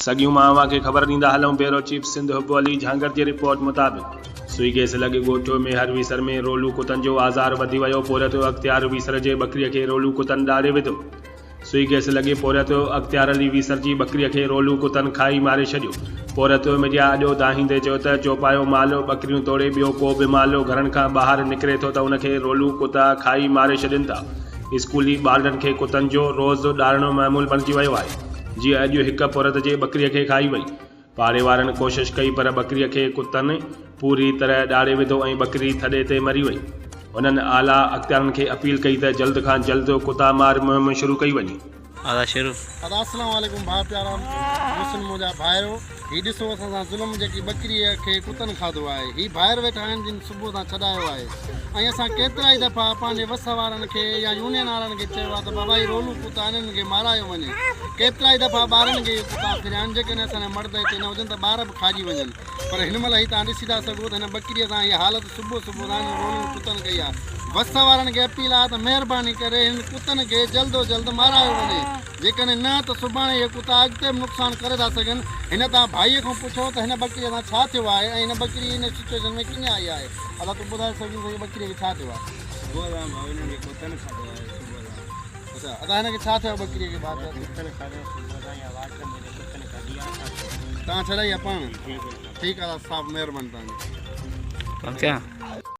سڳيون مان اوهان کي خبر ڏيندا هلون بيورو چيف سنڌ حب علي جهانگر جي رپورٽ مطابق سوئي گيس لڳ ڳوٺ ميهر ويسر ۾ رولو ڪتن جو آزار وڌي ويو پورهيت اختيار ويسر جي ٻڪري کي رولو ڪتن ڏاڙهي وڌو سوئي گيس لڳي پورهيت اختيار علي ويسر جي ٻڪري کي رولو ڪتن کائي ماري ڇڏيو پورهيت ميڊيا آڏو دانهيندي چيو ته چوپايو مال ٻڪريون توڙي ٻيو ڪو به مال گهرن کان ٻاهر نڪري ٿو ته ان کي رولو ڪتا کائي ماري ڇڏين ٿا اسڪولي ٻارڙن کي ڪتن جو روز ڏاڙهڻو معمول بڻجي ويو آهي. جيئن اڄ هڪ پورهيت جي ٻڪريء کي کائي وئي. پاڙي وارن ڪوشش ڪئي پر ٻڪريء کي ڪتن پوري طرح ڏاڙهي وڌو ۽ ٻڪري ٿڏي تي مري وئي. هنن اعليٰ اختيارن کي اپيل ڪئي ته جلد کان جلد ڪتا مار مهم شروع ڪئي وڃي. ادا شروع. ادا اسلام عليڪم ڀاء پيارا محسن منهنجا ڀائرو هي ڏسو اسان سان ظلم جيڪي ٻڪري کي ڪتن کاڌو آهي هي ڀائر ويٺا آهن جن صبح تان ڇڏايو آهي ۽ اسان ڪيترائي دفعا پنهنجي وس وارن کي يا يونين وارن کي چيو آهي ته بابا هي رولو ڪتا آهن انهن کي مارايو وڃي. ڪيترائي دفعا ٻارن کي اهي ڪتا ڦريا آهن جيڪڏهن اسان جا مرد هتي نه هجن ته ٻار به کاڄي وڃن پر هن مهل هي توهان ڏسي ٿا سگهو ته هن ٻڪريء سان هيء حالت صبح صبح سان هنن رولن ڪتن ڪئي آهي. وس وارن کي اپيل آهي ته مهرباني ڪري هنن ڪتن کي جلد و جلد مارايو وڃي. جيڪڏهن نه ته سڀاڻي اهي ڪتا اڳتي به نقصان ڪري ٿا سگهن. هن توهان ڀائيء کان پڇو ته هن ٻڪريء سان ڇا ٿيو آهي ۽ هن ٻڪري ان سچوئيشن ۾ ڪيئن آئي آهي. ادا تون ٻڌائي سگهين ٿو هي ٻڪريء کي ڇا ٿيو آهي؟ صبح سان ڀائو هنن کي ڪتن کاڌو آهي صبح سان. اڇا ادا هن کي ڇا ٿيو آهي ٻڪريء کي ٻار ڪتن کاڌو آهي صبح سان يا واٽ ۾ ڪتن ڪڍي آهي اسان توهان ڇڏائي آهي پاڻ جي بلڪل. ٺيڪ آهي ادا صاحب مهرباني توهان جي. بند ڪيان.